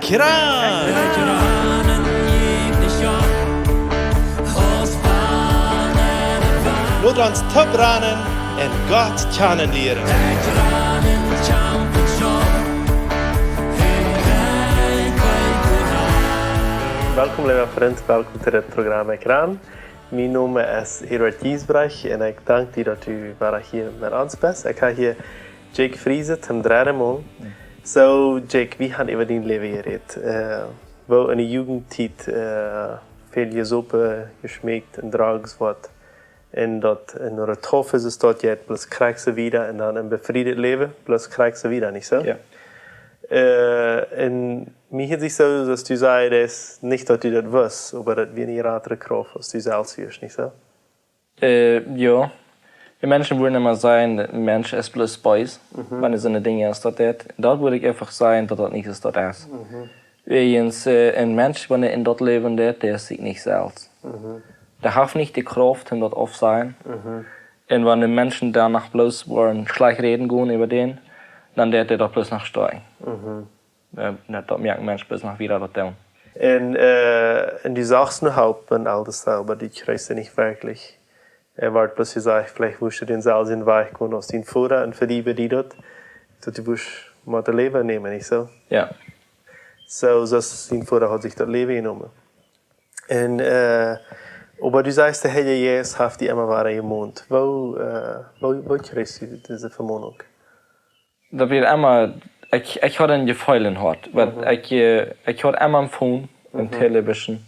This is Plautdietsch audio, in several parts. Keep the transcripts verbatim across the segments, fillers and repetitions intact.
Kran! Lot ons toop ranen un Gott kjanen lieren. Welkom, leewe Frind, welkom to dit Program Ekran. Mien Nomen es Eduard Giesbrecht un ekj dank die, daut du wada hia met ons best. Ekj hab hia Jake Friesen toom dredden Mol. Soo, Jake, wie haben äwa dien Läwen jerädt. Äh, woo enne Jugendtiet, äh, väl jesopen, jeschmeekt un Drogs waut. Un daut, un no de Taufe es daut jeit bloos krakjt soo wieda un dan een befriedet Läwen, bloos krakjt soo wieda, nich soo? Jo. Äh, un mie hieet sikj soo, daut du sajchst, daut es nich, daut du daut wist, oba daut wia eene jratre Krauft, aus du selfst wieescht, nich soo? Äh, jo. De Menschen wudden emma sajen, de Mensch es bloos bees, mhm, wan hee soone Dinja aus daut deit. Daut wudd ekj eefach sajen, daut daut nich es, daut es. Mhm. Wäajens, äh, een Mensch, wan hee en daut Läwen deit, dee es sikj nich selfst. Mhm. Dee haft nich de Krauft, om daut auftosajen. Mhm. Un wan de Menschen doano bloos woaren schlajcht räden gonen äwa dän, dan deit hee daut bloos noch stoajen. Mhm. Äh, daut, daut moakt een Mensch bloos noch wieda daut doonen. Un, äh, un du sachst noch Help, wan aules doa, oba du kjrichst nich werkjlich. Hee woat bloos jesajcht, veleicht wurscht du dän selwjen Wajch gonen aus dien Voda un fa die bediet daut, daut du wurscht mol daut Läwen nämen, nich soo? Jo. Soo, soo aus dien Voda haud sikj daut Läwen jenomen. Un, äh, oba du sajchst, de Herr Jesus haft die emma wada jemoont. Woo, äh, woo, woo kjrichst du dise Vemonunk? Daut wia emma, ekj, ekj haud een Jefeel em Hoat. Waut, mhm, ekj, äh, ekj haud emma een Phone, een, mhm, Television.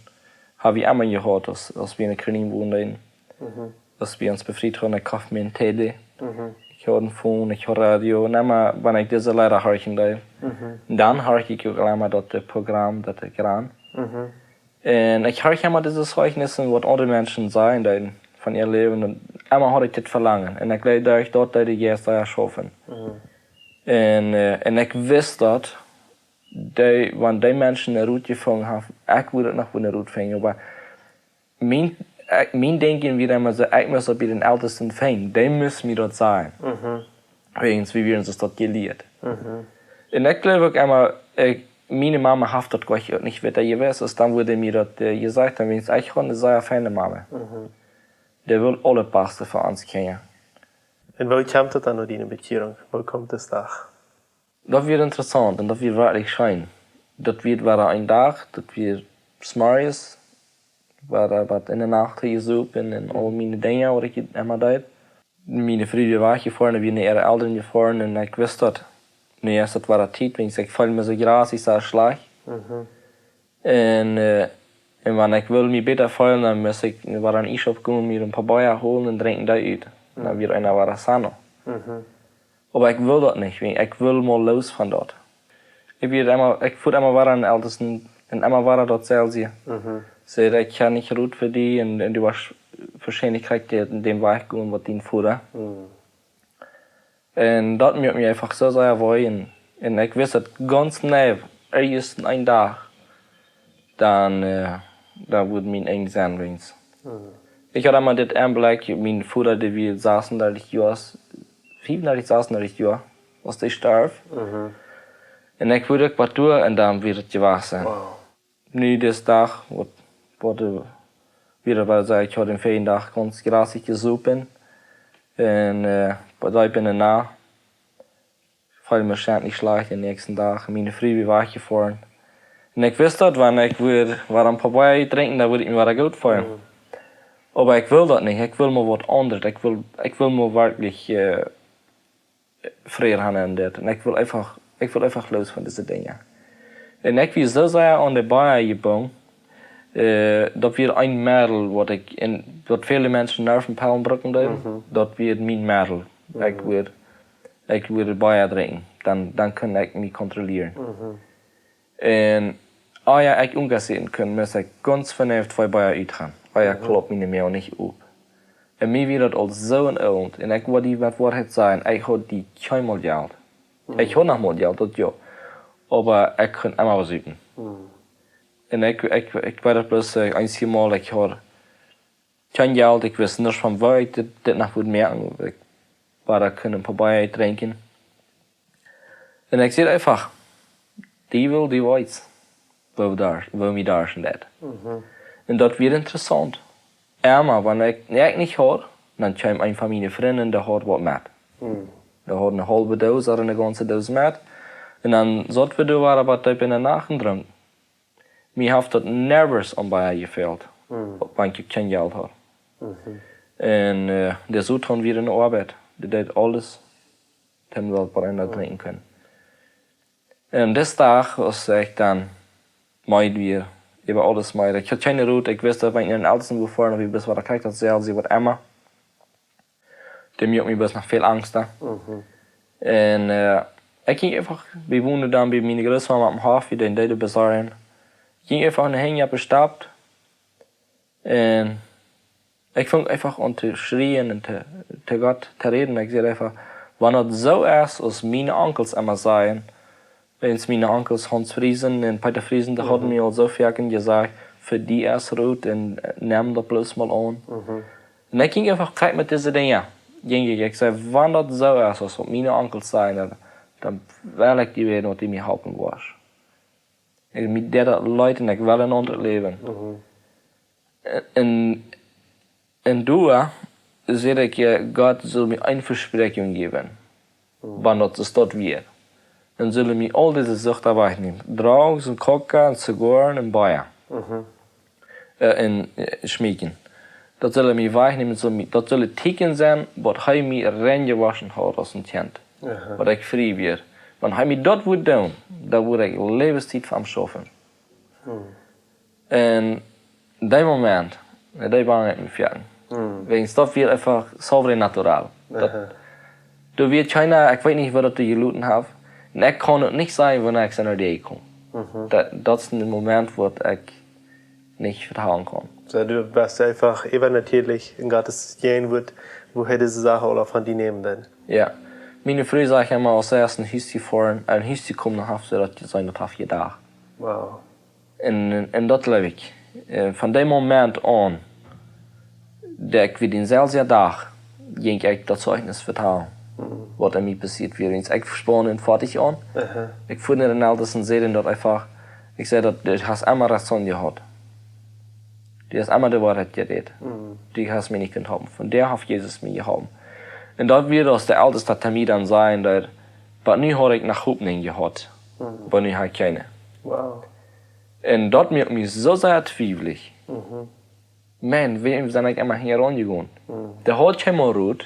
Hab ekj emma jehaut, aus, aus wie enne Kolonie wonden. Mhm. Aus wie ons befriet hauden, ekj koft mie een T D. Mhm. Ekj haud een Phone, ekj haud Radio. Un emma, wan ekj dise Leeda horchen deed, mhm, dan horcht ekj uk emma daut, äh, Program, daut Ekran. Mhm. Un ekj horcht emma dise Zeijnissen, waut aundre Menschen sajen deeden von äa Läwen. Un emma haud ekj dit Velangen. Un ekj jleew, derch daut deed de Jeist sea schaufen. Mhm. Un, äh, un ekj wist daut, dee, wan dee Menschen ne Rut jefungen haben, ekj wudd daut noch wudden ne Rut finjen. Oba mien, ekj, mien Denkjen wia emma soo, ekj must daut bie dän Eltesten finjen. Dee must mie daut sajen. Mhm. Wäajens wie wieren daut jelieet. Mhm. Un ekj jleew uk emma, ekj, miene Mama haft daut goa uk nich wieda jewist, aus dan wudd mie daut, äh, jesajcht, dan wäajens ekj haud eene sea feine Mama. Mhm. Dee wull aule Baste fa ons Kjinja. Un woo kjeem daut dan no diene Bekjierunk? Woo kjeem daut doa? Daut wia interessaunt un daut wia werkjlich scheen. Daut wia, wia een Dach, daut wia zemorjes, wia waut enne Nacht jesopen un, un aul miene Dinja, waut ekj emma deed. Miene Fru wia wajchjefoaren, wia no äare Elren jefoaren un ekj wist daut. Nu es daut wada Tiet, wiels ekj feeld mie soo jrasich, soo schlajcht. Mhm. Un, äh, un wan ekj wull mie bäta feelen, dan must ekj wada no dän Iesschaup gonen, mie een poa Bia holen un drinkjen dee ut. Dan, mhm, wia eena wada sano. Mhm. Oba ekj wull daut nich, wiels ekj wull mol loos von daut. Ekj wia emma, ekj fua emma wada no dän Eltesten un emma wada daut selwje. Mhm. Säd, ekj kaun nich Rut fa die un, un du woascht woarschienlich krakjt dän, dän Wajch gonen, waut dien Voda. Mhm. Un daut muak mie eefach soo sea wee. Un, un ekj wist daut gaunz nau, ieescht een Dach, dan, äh, dan wudd mien Enj sennen, wiels. Mhm. Ekj haud emma dit Enblikj, mien Voda, dee wia sasundartich Joa, fiefundartich, sasundartich Joa, aus dee storf. Mhm. Un ekj wudd uk waut doonen un dan wia et jewast. Wow. Nu dis Dach, waut, waut, äh, wia daut, saj ekj, ekj haud dän väajen Dach gaunz jrasich jesopen. Un, äh, waut ekj bie de Nacht, feeld mie schient nich schlajcht dän näakjsten Dach. Miene Fru wia wajchjefoaren. Un ekj wist daut, wan ekj wudd, wudd een poa Bia drinkjen, dan wudd ekj mie wada goot feelen. Mhm. Oba ekj wull daut nich. Ekj wull mol waut aundret. Ekj wull, ekj wull mol werkjlich, äh, Fräd haben en dit. Un ekj wull eefach, ekj wull eefach loos von dise Dinja. Un ekj wia soo sea aun de Bia jebungen, äh, daut wia een Meddel, waut ekj en, waut väle Menschen Nervenpellen brucken deeden, mhm, daut wia mien Meddel. Mhm. Ekj wudd, ekj wudd Bia drinkjen, dan, dan kunn ekj mie kontrollieren. Mhm. Un, ah jo, ekj unjasieekjen kunn, must ekj gaunz verneift twee Bia utgonen. Ah jo, mhm, klopt, miene Moag nich op. Un mie wia daut aul soo een Elend. Un ekj wull die waut Woarheit sajen, ekj haud die kjeenmol Jelt. Mhm. Ekj haud noch mol Jelt, daut jo. Oba ekj kunn emma waut supen. Mhm. Un ekj, ekj, ekj weet daut bloos, äh, eent Mol, ekj haud kjeen Jelt, ekj wist nich von woo ekj dit, dit noch wudd moaken. Ekj wudd kunn een poa Bia drinkjen. Un ekj säd eefach, Diewel, du weetst. woo wie doa, woo wie doa sent. Un daut wia interessaunt. Emma, wan ekj, wan ekj nich haud, dan kjeem een von miene Frind, dee haud waut met. Dee haud eene haulwe Doos ooda eene gaunze Doos met. Un dan saut wie doa, wia waut deep enne Nacht un dreemden. Mie haft daut never aun Bia jefält, wan ekj kjeen Jelt haud. Un äh, de Soton wia enne Oabeit, dee deed aules, daut wie waut bie eent drinkjen kunnen. Un dis Dach, aus ekj dan meed wia, äwa aules meed. Ekj haud kjeene Ru, ekj wist, daut wan ekj no dän Eltesten wudd foaren, daut wia bloos waut, kjikj, daut selwje waut emma. Dee muak mie bloos noch väl angsta. Un äh, ekj jinkj eefach, wie wonden dan bie miene Grootmama oppem Hoff, wie deeden dee besorjen. Ekj jinkj eefach no hinjen opp de Stap. Un ekj funk eefach aun to schrieen un to, to Gott to räden. Ekj säd eefach, wan daut soo es, aus miene Onkels emma sajen, wan miene Onkels Hans Friesen un Peter Friesen, dee hauden mie aul soo foaken jesajcht, fa die es Ru un äh, nem daut bloos mol aun. Un ekj jinkj eefach krakjt met dise Dinja. Jinkj ekj, ekj säd, wan daut soo es, aus waut miene Onkels sajen, dan, dan well ekj die wada, waut du mie halpen woascht. Ekj, mie deed daut leet un ekj well een aundret Läwen. Un, un doa säd ekj, äh, Gott saul mie eene Vespräakjunk jäwen, wan daut es daut wia. Dan saul hee mie aul dise Sucht wajchnämen. Drugs un Coca un Zigoaren un Bia. Äh, un äh, schmeekjen. Daut saul hee mie wajchnämen, saul mie, daut saul daut Tieekjen sennen, waut hee mie reinjewoschen haud aus een Kjint. Waut ekj frie wia. Wan hee mie daut wudd doonen, dan wudd ekj Läwenstiet fa am schaufen. Un dee Moment, dee wia mie foaken. Wäajen daut wia eefach sobrenatural. Daut, doa wia kjeena, ekj weet nich, waut daut doa jeloten haft. Un ekj kaun uk nich sajen, wanea ekj sie no die jekomen. Daut, daut es een Moment, waut ekj nich vetalen kaun. Soo, du best eefach äwanatieelich en Gott sien Wuat, woo hee dise Sachen aula von die nämen deed. Jo. Miene Fru sajcht emma, aus see es een Hus jefoaren, een Hus jekomen, dan haft see daut jeseenen, daut haft jedocht. Wow. Un, un daut jleew ekj. Äh, von dän Moment aun, daut ekj wia dän selwjen Dach, jinkj ekj daut Zeichnis vetalen, waut aun mie passieet wia. Un ekj spunk un foadich aun. Ekj fua no dän Eltesten un säd daut eefach, ekj säd daut, du hast emma Rätsel jehaut. Du hast emma de Woarheit jerät. Du hast mie nich kunt halpen. Vondoag haft Jesus mie jeholpen. Un daut wia, aus de Eltesta to mie dan säd, daut, oba nu haud ekj noch Hopninj jehaut. Oba nu hab ekj kjeene. Wow. Un daut muak mie soo sea twiewlich. Maun, wuarom sie ekj emma hia aunjegonen? Dee haud kjeenmol Rot,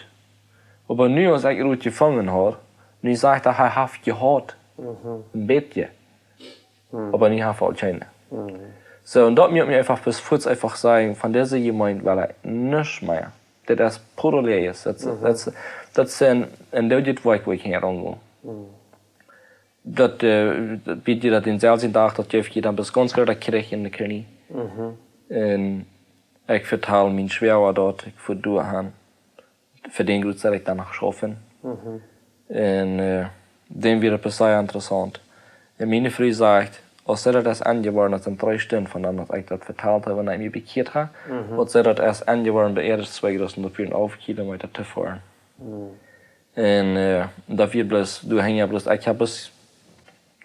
oba nu, aus ekj Rot jefungen haud, nu sajcht hee, hee haft jehaut. Een bät. Oba nu haft hee aul kjeene. Soo, un daut muak mie eefach, bloos fuaz eefach sajen, von dise Jemeent well ekj nuscht mea. Daut es puro Läajes. Daut, daut, daut es een, een doodet Woakj, wua ekj hia aungo. Daut, äh, daut, bie die daut dän selwjen Dach, daut jeef ekj dan bloos gaunz groot, daut kjrieech ekj en de Kjnie. Un ekj vetal mienen Schwoaga daut, ekj fua doa han. Fa dän Grund saul ekj dan noch schaufen. Un äh, dan wia daut sea interessaunt. Un miene Fru sajcht, aus see daut es enjeworden, daut sent dree Stunden von dan, daut ekj daut vetalt hab, wan ekj mie bekjieet hab, aus see daut es enjeworden, bie äare Schwoaga, daut wia een haulf Kilometa to foaren. Un äh, daut wia bloos, du hast je bloos, ekj hab bloos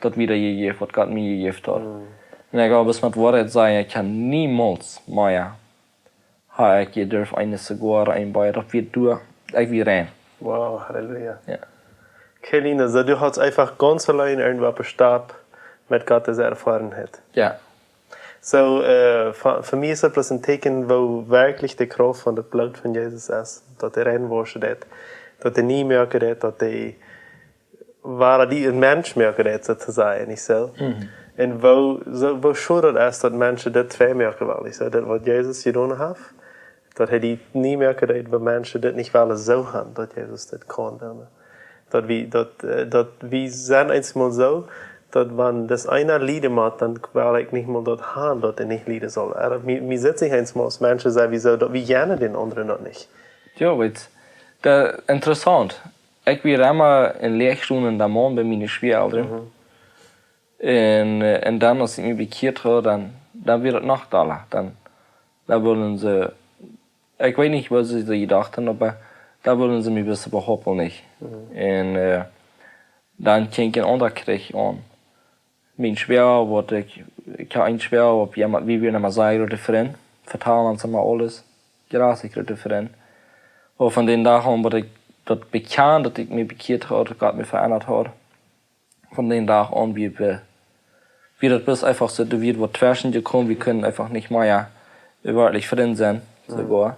daut wiedajejäft, waut Gott mie jejäft haud. Un ekj well bloos met Woarheit sajen, ekj kaun niemols mea, hab ekj jedurft eene Zigoa, een Bia, daut wia doa, ekj wia rein. Wow, Halleluja. Jo. Kjlien, soo du hast eefach gaunz auleen irjentwua bestaunt met Gott dise Erfoarenheit. Jo. Soo, äh, fa, fa mie es daut bloos een Tieekjen, woo werkjlich de Krauft von daut Bloot von Jesus es. Daut dee reinwauschen deit. Daut dee nie moaken deit, daut dee wada die een Mensch moaken deit, soo to sajen, nich soo? Un woo, soo, woo schod daut es, daut Menschen daut tweimoaken wellen, nich soo? Daut waut Jesus jedonen haft, daut hee die nie moaken deit, woo Menschen daut nich wellen soo han, daut Jesus daut kaun doonen. Daut wie, daut, äh, daut wie sent eensmol soo, daut wan daut eena lieden mott, dan well ekj nich mol daut han, daut hee nich lieden saul. Äh, mie, mie sitt sikj eensmol aus Menschen soo, woo soo, daut wie jennen dän aundren daut nich. Jo, weetst, daut, interessaunt. Ekj wia emma en Läajes stonen, dan mau bie miene Schwieaelren. Un äh, un dan, aus ekj mie bekjieet haud, dan, dan wia daut noch dolla. Dan, dan wullen see, ekj weet nich, waut see doa jedocht han, oba dan wullen see mie bloos behaupten, nich? Un äh, dan jinkj een aundra Kjrich aun. Mien Schwäaja, waut ekj, ekj haud een Schwäaja, waut wie emma, wie wieren emma sea goode Frind, vetalen ons emma aules, jrasich goode Frind. Oba von dän Dach aun, waut ekj daut bekjand, daut ekj mie bekjieet haud, daut Gott mie veendat haud, von dän Dach aun, wie, wie, wie daut bloos eefach soo, doa wia waut tweschen jekomen, wie kunnen eefach nich mea, äh, werkjlich Frind sennen, soogoa.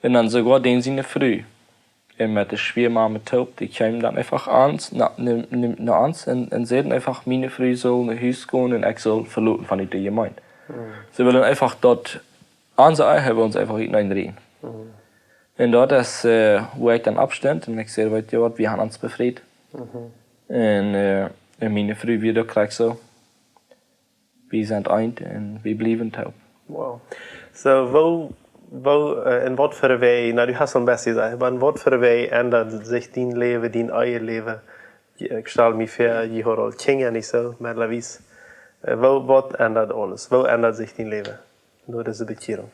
Un dan soogoa dän siene Fru. Un met de Schwäajmame toop, dee kjeemen dan eefach aun, no, no, no, no ons un, un säden eefach, miene Fru saul no Hus gonen un ekj saul veloten von de Jemeent. See wullen eefach daut, onse Ehe wullen see eefach utenaunda räden. Un daut es, äh, wua ekj dan oppstunt un ekj säd: "Weetst du waut, wie haben ons befriet." Un, äh, un miene Fru wia uk krakjt soo. Wie sent eent un wie bliewen toop. Wow. Soo, woo, woo, äh, enn waut fa Wäaj, na, du hast aul een bät jesajcht, oba enn waut fa Wäaj endat sikj dien Läwen, dien eejet Läwen? Ekj stal mie väa, jie hauden aul Kjinja, nich soo, met Lavis. Äh, woo, waut endat aules? Woo endat sikj dien Läwen no dise Bekjierunk?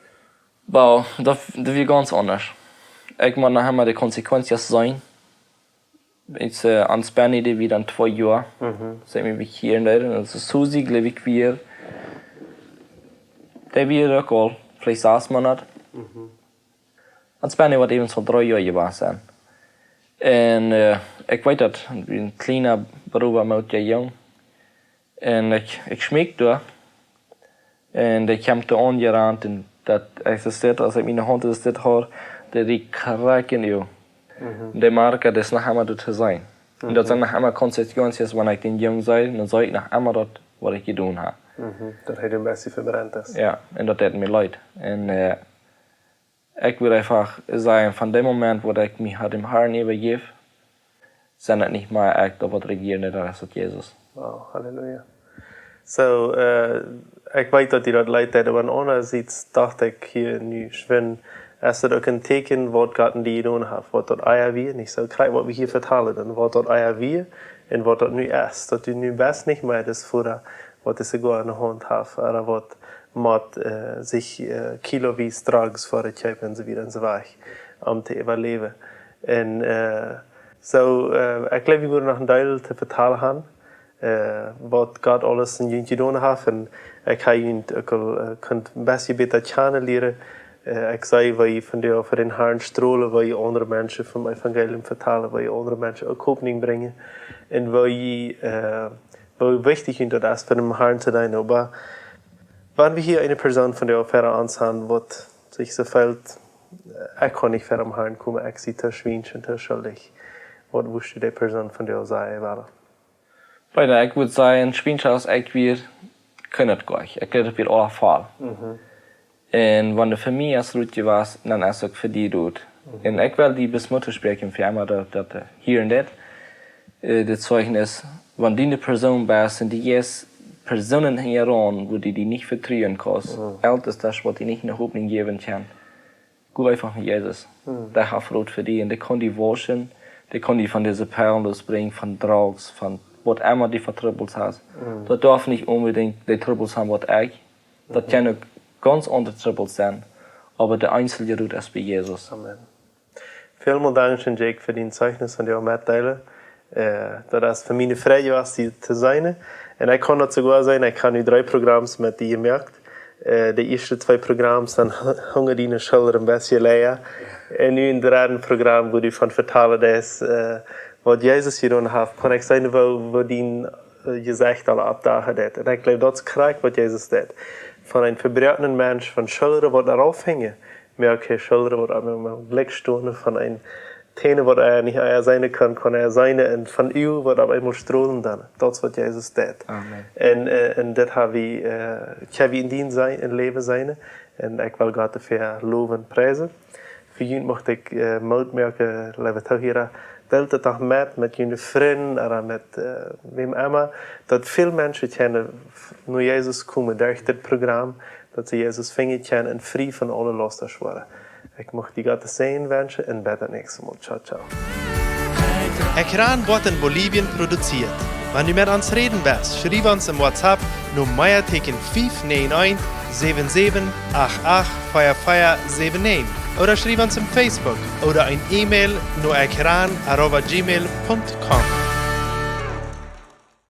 Wow, daut, daut wia gaunz aundasch. Ekj mott noch emma de Consecuencias seenen. Ekj, äh, ons Benny, dee wia dan twee Joa. Sent wie bekjieren doa. Un Susi, jleew ekj, wia, dee wia uk aul veleicht sas Moonat. Ons Benny woat eewent soo dree Joa jewast sennen. Un, äh, ekj weet daut, wie een kjliena Broda met de Jung. Un ekj, ekj schmiek doa. Un dee kjemt doa aunjerant un daut ekj soo sit, aus ekj miene Haunt soo sit haud, dee rieekjt krakjt en Uag. Un dee Marka, dee es noch emma doa to seenen. Un daut sent noch emma Consecuencias, wan ekj dän Jung see, dan see ekj noch emma daut, waut ekj jedonen hab. Daut hee een bät vebrent es. Jo, un daut deit mie leet. Un, äh, ekj wudd eefach sajen, von dän Moment, wua ekj mie haud däm Harn äwajejäft, sie ekj nich mea ekj, daut woat rejieren, daut es Jesus. Wow, halleluja. Soo, äh, ekj weet, daut die daut leet deed, oba aundarschiets docht ekj hia nu, Schwin, es daut uk een Tieekjen, waut Gott enn die jedonen haft, waut daut ea wia, nich soo, krakjt waut wie hia vetalen, un waut daut ea wia, un waut daut nu es, daut du nu best nich mea daut Voda, waut dise Goa enne Haunt haft, ooda waut mott, äh, sikj, äh, kilowies Drugs fa daut kjeepen un soo wieda un soo wajch, om to äwaläwen. Un, äh, soo, äh, ekj jleew, wie wudden noch een Deel to vetalen haben, äh, waut Gott aules enn junt jedonen haft. Un ekj hab junt uk aul, äh, kunt een bät bäta kjanen lieren. Äh, ekj see, woo jie von dee, fa dän Harn strolen, woo jie aundre Menschen vom Evangelium vetalen, woo jie aundre Menschen uk Hopninj brinjen. Un woo jie, äh, woo wichtich junt daut es, fa däm Harn to deenen. Oba wan wie hia eene Persoon von dee ver ons haben, waut sikj soo feelt, äh, ekj kaun nich ver däm Harn komen, ekj sie too schwiensch un too schuldich. Waut wurscht du dee Persoon von dee sajen wellen? Bie, ekj wudd sajen, schwiensch aus ekj wia, kunn daut goanich. Ekj leet daut wada aunfaulen. Un wan daut fa mie es rut jewast, dan es uk fa die rut. Un ekj well die bloos Moot toospräakjen fa emma daut, daut, äh, hia un dit, äh, daut Zeichnis, wan du eene Persoon best un du hast Persoonen en dien Rom, wua du die nich vetruen kaust, Eltren, waut die nich eene Hopninj jäwen kjennen, go eefach no Jesus. Dee haft Rot fa die un dee kaun die wauschen, dee kaun die von dise Pellen loosbrinjen, von Drugs, von waut emma du fa Trubbels hast. Daut darf nich onbedingt dee Trubbels sennen, waut ekj Daut kjennen uk gaunz aundre Trubbels sennen, oba de eensje Rot es bie Jesus. Amen. Välmol dankscheen, Jake, fa dien Zeichnis un dien Metdeelen. Äh, daut es fa mie eene Freid jewast, die to seenen. Un ekj kaun daut soogoa seenen, ekj hab nu dree Programms met die jemoakt. Äh, de ieeschte twee Programms, dan hu-, hungen diene Schullren een bät leeja. Un nu een dreddet Programm, wua du von vetalen deist, äh, waut Jesus jedonen haft, kaun ekj seenen, woo, woo dien äh, Jesecht aul oppdachen deed. Un ekj jleew, daut es krakjt waut Jesus deed. Von een vebroakenen Mensch, von Schullren waut doa rauf hinjen, moakt hee Schullren waut opp eemol jlikj stonen, von een Tän waut hee nich ea seenen kunn, kunn hee seenen, un von Uagen waut opp eemol strolen dan. Daut es waut Jesus deed. Amen. Un, äh, un dit hab wie, äh, hab wie enn dien seenen, enn Läwen seenen. Un ekj well Gott doafäa lowen un priesen. Fa junt mucht ekj, äh, Moot moaken, leewe Toohiera, deelt daut doch met, met june Frind ooda met, äh, wäm emma, daut väl Menschen kjennen no Jesus komen derch dit Programm, daut see Jesus finjen kjennen un frie von aule Lasten woaren. Ekj mucht die Gott sienen Segen wenschen un bat daut näakjste Mol. Ciao, ciao. Ekran woat enn Bolivien produzieet. Wan du met ons räden west, schriew ons em WhatsApp no Mea Tieekjen fiew näajen eent, säwen säwen acht acht, vea vea säwen näajen. Ooda schriew ons em Facebook ooda een E-Mail no ekran arroba gmail punkt com.